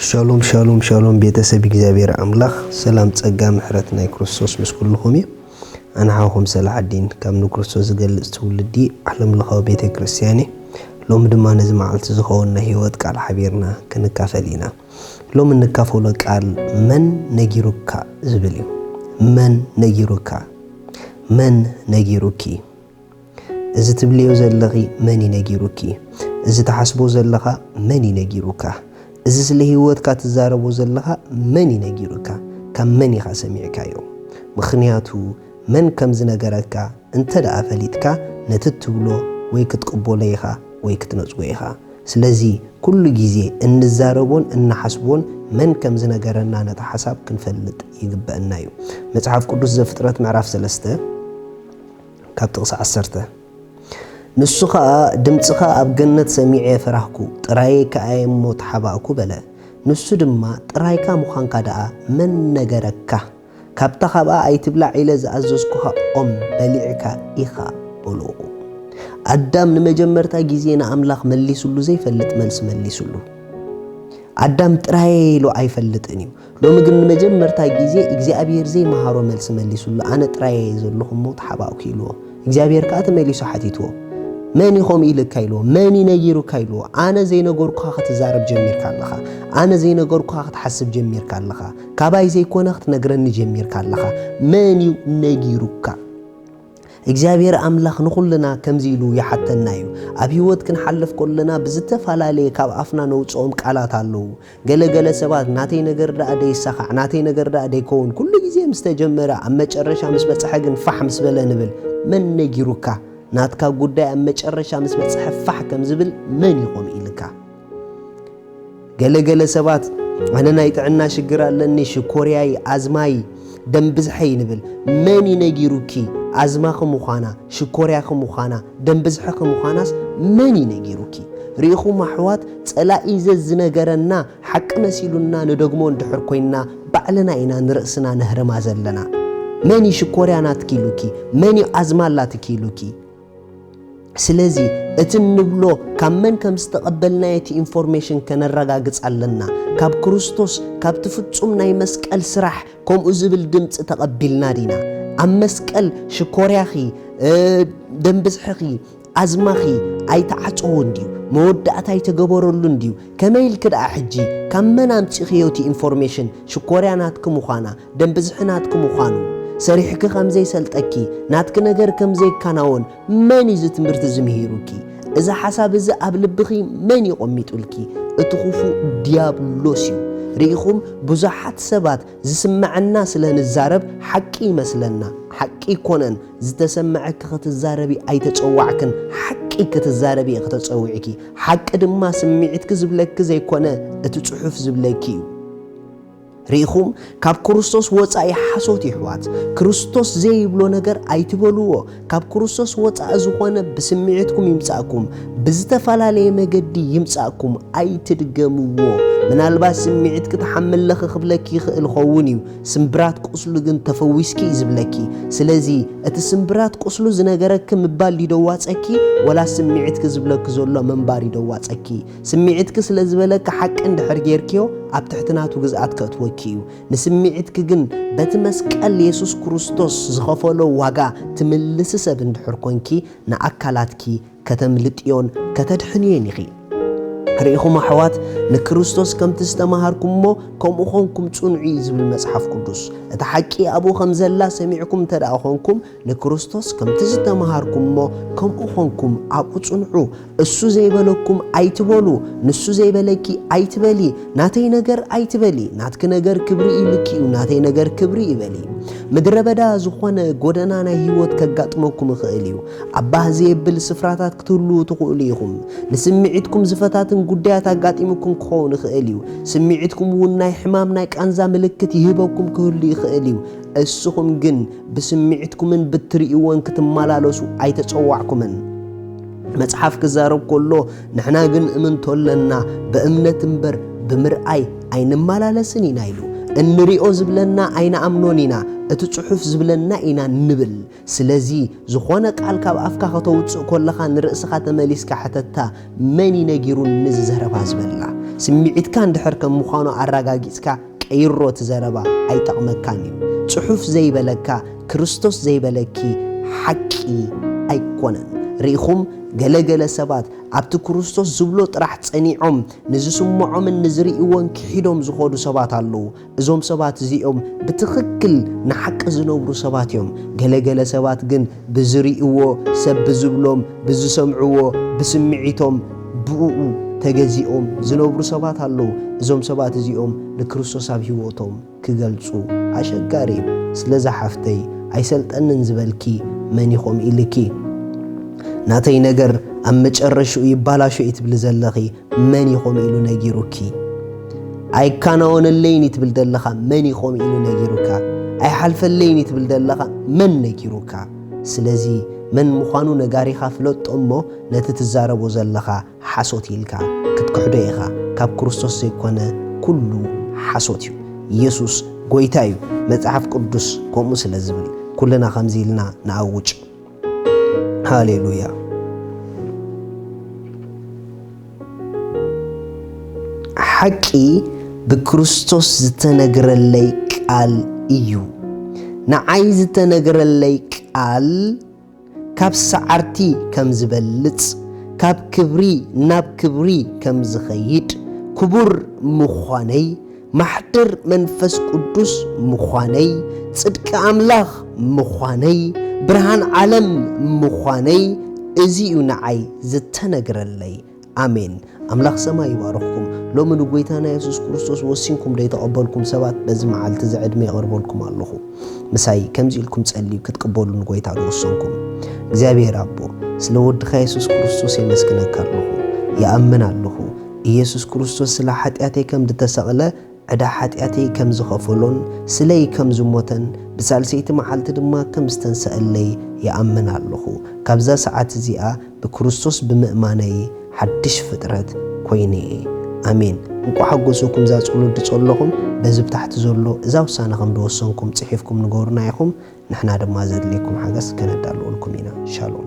ሻሎም ሻሎም ሻሎም፣ ቤተሰብ እግዚኣብሔር ኣምላኽ፣ ሰላም ጸጋ ምሕረት ናይ ክርስቶስ ምስ ኩልኹም እዩ። ኣነ ሓውኹም ሰላሓዲን ካብ ንክርስቶስ ዝገልጽ ትውልዲ ዓለም ለኻዊ ቤተ ክርስቲያን እዩ። ሎሚ ድማ ነዚ መዓልቲ ዝኸውን ናይ ህይወት ቃል ሓቢርና ክንካፈል ኢና። ሎሚ እንካፈሎ ቃል መን ነጊሩካ ዝብል እዩ። መን ነጊሩካ? መን ነጊሩኪ? እዚ ትብልዮ ዘለኺ መን እዩ ነጊሩኪ? እዚ ትሓስቦ ዘለኻ መን እዩ ነጊሩካ? እዚ ስለ ህይወትካ ትዛረቦ ዘለኻ መን እዩ ነጊሩካ? ካብ መን ኢኻ ሰሚዕካዮ? ምኽንያቱ መን ከም ዝነገረካ እንተ ደኣ ፈሊጥካ ነቲ ትብሎ ወይ ክትቅበሎ ኢኻ ወይ ክትነጽጎ ኢኻ። ስለዚ ኩሉ ግዜ እንዛረቦን እንሓስቦን መን ከም ዝነገረና ነቲ ሓሳብ ክንፈልጥ ይግበአና እዩ። መጽሓፍ ቅዱስ ዘፍጥረት ምዕራፍ ሰለስተ ካብ ጥቕሲ ዓሰርተ፣ ንሱ ኸኣ ድምጽኻ ኣብ ገነት ሰሚዐ ፈራህኩ፣ ጥራየይ ከኣ እየ እሞ ተሓባእኩ በለ። ንሱ ድማ ጥራይካ ምዃንካ ደኣ መን ነገረካ? ካብታ ካብኣ ኣይትብላዕ ኢለ ዝኣዘዝኩኻ ኦም በሊዕካ ኢኻ በልዎ። ኣዳም ንመጀመርታ ግዜ ንኣምላኽ መሊሱሉ ዘይፈልጥ መልሲ መሊሱሉ። ኣዳም ጥራየ ኢሉ ኣይፈልጥን እዩ። ሎሚ ግን ንመጀመርታ ግዜ እግዚኣብሔር ዘይመሃሮ መልሲ መሊሱሉ። ኣነ ጥራየ እየ ዘለኹ እሞ ተሓባእኩ ኢልዎ። እግዚኣብሔር ከኣ ተመሊሱ ሓቲትዎ። መን እዩ ከምኡ ኢልካ ኢልዎ? መን እዩ ነጊሩካ ኢልዎ? ኣነ ዘይነገርኩኻ ክትዛረብ ጀሚርካ ኣለኻ። ኣነ ዘይነገርኩኻ ክትሓስብ ጀሚርካ ኣለኻ። ካባይ ዘይኮነ ክትነግረኒ ጀሚርካ ኣለኻ። መን እዩ ነጊሩካ? እግዚኣብሔር ኣምላኽ ንኹልና ከምዚ ኢሉ ይሓተና እዩ። ኣብ ህይወት ክንሓልፍ ከለና ብዝተፈላለየ ካብ ኣፍና ነውጽኦም ቃላት ኣለዉ። ገለ ገለ ሰባት ናተይ ነገር ደኣ ደይሳኻዕ፣ ናተይ ነገር ደኣ ደይከውን፣ ኩሉ ግዜ ምስ ተጀመረ ኣብ መጨረሻ ምስ በጽሐ ግን ፋሕ ምስ በለ ንብል። መን ነጊሩካ? ናትካ ጉዳይ ኣብ መጨረሻ ምስ በጽሐ ፋሕ ከም ዝብል መን እዩ ከምኡ ኢልካ? ገለ ገለ ሰባት ኣነ ናይ ጥዕና ሽግር ኣለኒ፣ ሽኮርያይ፣ ኣዝማይ፣ ደም ብዝሐይ ንብል። መን እዩ ነጊሩኪ ኣዝማኺ ምዃና፣ ሽኮርያኺ ምዃና፣ ደም ብዝሕኺ ምዃናስ መን እዩ ነጊሩኪ? ርኢኹም ኣሕዋት፣ ጸላኢ ዘዝነገረና ሓቂ መሲሉና ንደግሞ እንድሕር ኮይንና ባዕልና ኢና ንርእስና ነህርማ ዘለና። መን እዩ ሽኮርያ ናትኪ ኢሉኪ? መን እዩ ኣዝማ ኣላትኪ ኢሉኪ? ስለዚ እቲ እንብሎ ካብ መን ከም ዝተቐበልናዮ እቲ ኢንፎርሜሽን ከነረጋግጽ ኣለና። ካብ ክርስቶስ፣ ካብቲ ፍጹም ናይ መስቀል ስራሕ ከምኡ ዝብል ድምጺ ተቐቢልና ዲና? ኣብ መስቀል ሽኮርያኺ፣ እ፣ ደም ብዝሕኺ፣ ኣዝማኺ ኣይተዓጸወን ድዩ? መወዳእታ ኣይተገበረሉን ድዩ? ከመይ ኢልኪ ደኣ ሕጂ ካብ መን ኣምጺእኽዮ እቲ ኢንፎርሜሽን ሽኮርያ ናትኪ ምዃና፣ ደም ብዝሒ ናትኪ ምዃኑ፣ ሰሪሕኪ ከም ዘይሰልጠኪ፣ ናትኪ ነገር ከም ዘይከናወን መን እዩ እዚ ትምህርቲ እዚ ምሂሩኪ? እዚ ሓሳብ እዚ ኣብ ልብኺ መን እዩ ቀሚጡልኪ? እቲ ክፉእ ዲያብሎስ እዩ። ርኢኹም፣ ብዙሓት ሰባት ዝስምዐና ስለ ንዛረብ ሓቂ ይመስለና። ሓቂ ኣይኮነን። ዝተሰምዐኪ ክትዛረቢ ኣይተጸዋዕክን፣ ሓቂ ክትዛረቢ ኢኺ ተጸዊዕኪ። ሓቂ ድማ ስምዒትኪ ዝብለኪ ዘይኮነ እቲ ጽሑፍ ዝብለኪ እዩ። ርኢኹም፣ ካብ ክርስቶስ ወጻኢ ሓሶት ይሕዋት። ክርስቶስ ዘይብሎ ነገር ኣይትበልዎ። ካብ ክርስቶስ ወጻኢ ዝኾነ ብስምዒትኩም ይምጻእኩም፣ ብዝተፈላለየ መገዲ ይምጻእኩም፣ ኣይትድገምዎ። ምናልባት ስምዒትኪ ትሓምለኺ ክብለኪ ይኽእል ኸውን እዩ፣ ስምብራት ቁስሉ ግን ተፈዊስኪ እዩ ዝብለኪ። ስለዚ እቲ ስምብራት ቁስሉ ዝነገረኪ ምባል ድዩ ደዋጸኪ፣ ወላ ስምዒትኪ ዝብለኪ ዘሎ ምንባር እዩ ደዋጸኪ? ስምዒትኪ ስለ ዝበለኪ ሓቂ እንድሕር ጌርክዮ፣ ኣብ ትሕቲ ናቱ ግዝኣት ከእትወኪ እዩ። ንስምዒትኪ ግን በቲ መስቀል የሱስ ክርስቶስ ዝኸፈሎ ዋጋ ትምልሲ ሰብ እንድሕር ኮንኪ፣ ንኣካላትኪ ከተምልጥዮን ከተድሕንዮን ኢኺ። ርኢኹም ኣሕዋት፣ ንክርስቶስ ከምቲ ዝተማሃርኩምሞ ከምኡ ኾንኩም ጽንዑ እዩ ዝብል መጽሓፍ ቅዱስ። እታ ሓቂ ኣብኡ ከም ዘላ ሰሚዕኩም እንተ ደኣ ኾንኩም፣ ንክርስቶስ ከምቲ ዝተማሃርኩምሞ ከምኡ ኾንኩም ኣብኡ ጽንዑ። እሱ ዘይበለኩም ኣይትበሉ፣ ንሱ ዘይበለኪ ኣይትበሊ፣ ናተይ ነገር ኣይትበሊ፣ ናትኪ ነገር ክብሪ ኢልኪ እዩ፣ ናተይ ነገር ክብሪ ይበሊ። ምድረ በዳ ዝኾነ ጎደና ናይ ህይወት ከጋጥመኩም ይኽእል እዩ። ኣብ ባህ ዘየብል ስፍራታት ክትህልዉ ትኽእሉ ኢኹም። ንስምዒትኩም ዝፈታትን ጉዳያት ኣጋጢሙኩም ክኸውን ይኽእል እዩ። ስምዒትኩም እውን ናይ ሕማም ናይ ቃንዛ ምልክት ይህበኩም ክህሉ ይኽእል እዩ። እስኹም ግን ብስምዒትኩምን ብትርእይዎን ክትመላለሱ ኣይተጸዋዕኩምን። መጽሓፍ ክዛረብ ከሎ፣ ንሕና ግን እምንቶ ኣለና፣ ብእምነት እምበር ብምርኣይ ኣይንመላለስን ኢና ኢሉ። እንሪኦ ዝብለና ኣይንኣምኖን ኢና፣ እቲ ጽሑፍ ዝብለና ኢና ንብል። ስለዚ፣ ዝኾነ ቃል ካብ ኣፍካ ከተውጽእ ከለኻ ንርእስኻ ተመሊስካ ሕተታ፣ መን እዩ ነጊሩኒ እዚ ዘረባ ዝበላ? ስምዒትካ እንድሕር ከም ምዃኑ ኣረጋጊጽካ ቀይሮ፣ እቲ ዘረባ ኣይጠቕመካን እዩ። ጽሑፍ ዘይበለካ፣ ክርስቶስ ዘይበለኪ ሓቂ ኣይኮነን። ርኢኹም፣ ገለገለ ሰባት ኣብቲ ክርስቶስ ዝብሎ ጥራሕ ጸኒዖም ንዝስምዖምን ንዝርእይዎን ክሒዶም ዝኾዱ ሰባት ኣለዉ። እዞም ሰባት እዚኦም ብትኽክል ንሓቂ ዝነብሩ ሰባት እዮም። ገለገለ ሰባት ግን ብዝርእይዎ፣ ሰብ ብዝብሎም፣ ብዝሰምዕዎ፣ ብስምዒቶም፣ ብእኡ ተገዚኦም ዝነብሩ ሰባት ኣለዉ። እዞም ሰባት እዚኦም ንክርስቶስ ኣብ ህይወቶም ክገልጹ ኣሸጋሪ እዩ። ስለዛ ሓፍተይ ኣይሰልጠንን ዝበልኪ መን ኢኹም ኢልኪ? ናተይ ነገር ኣብ መጨረሽኡ ይባላሾ እዩ ትብሊ ዘለኺ መን ኢኹም ኢሉ ነጊሩኪ? ኣይካናወነለይን እዩ ትብል ዘለኻ መን ኢኹም ኢሉ ነጊሩካ? ኣይሓልፈለይን እዩ ትብል ዘለኻ መን ነጊሩካ? ስለዚ መን ምዃኑ ነጋሪኻ ፍለጦ እሞ ነቲ ትዛረቦ ዘለኻ ሓሶት ኢልካ ክትክሕዶ ኢኻ። ካብ ክርስቶስ ዘይኮነ ኩሉ ሓሶት እዩ። ኢየሱስ ጎይታ እዩ። መጽሓፍ ቅዱስ ከምኡ ስለ ዝብል ኩልና ከምዚ ኢልና ንኣውጭ። ሃሌሉያ። ሓቂ ብክርስቶስ ዝተነግረለይ ቃል እዩ። ንዓይ ዝተነግረለይ ቃል ካብ ሰዓርቲ ከም ዝበልጽ፣ ካብ ክብሪ ናብ ክብሪ ከም ዝኸይድ፣ ክቡር ምዃነይ፣ ማሕደር መንፈስ ቅዱስ ምዃነይ፣ ጽድቂ ኣምላኽ ምዃነይ፣ ብርሃን ዓለም ምዃነይ፣ እዚ እዩ ንዓይ ዝተነግረለይ። ኣሜን። ኣምላኽ ሰማይ ይባርኽኩም። ሎሚ ንጎይታና የሱስ ክርስቶስ ወሲንኩም ደይተቐበልኩም ሰባት፣ በዚ መዓልቲ እዚ ዕድመ የቕርበልኩም ኣለኹ። ምሳይ ከምዚ ኢልኩም ጸልዩ ክትቅበሉ ንጎይታ ዝወሰንኩም። እግዚኣብሔር ኣቦ፣ ስለ ወድኻ የሱስ ክርስቶስ የመስግነካ ኣለኹ። ይኣምን ኣለኹ። ኢየሱስ ክርስቶስ ስለ ሓጢኣተይ ከም ዝተሰቕለ፣ ዕዳ ሓጢኣተይ ከም ዝኸፈሎን ስለይ ከም ዝሞተን ብሳልሰይቲ መዓልቲ ድማ ከም ዝተንሰኣለይ ይኣምን ኣለኹ። ካብዛ ሰዓት እዚኣ ብክርስቶስ ብምእማነይ ሓድሽ ፍጥረት ኮይነ እየ። ኣሜን። እንቋዕ ሓጎሰኩም እዛ ጸሎት ድጸለኹም፣ በዚ ብታሕቲ ዘሎ እዛ ውሳነ ከም ድወሰንኩም ጽሒፍኩም ንገሩና ኢኹም። ንሕና ድማ ዘድልየኩም ሓገዝ ከነዳልወልኩም ኢና። ሻሎም።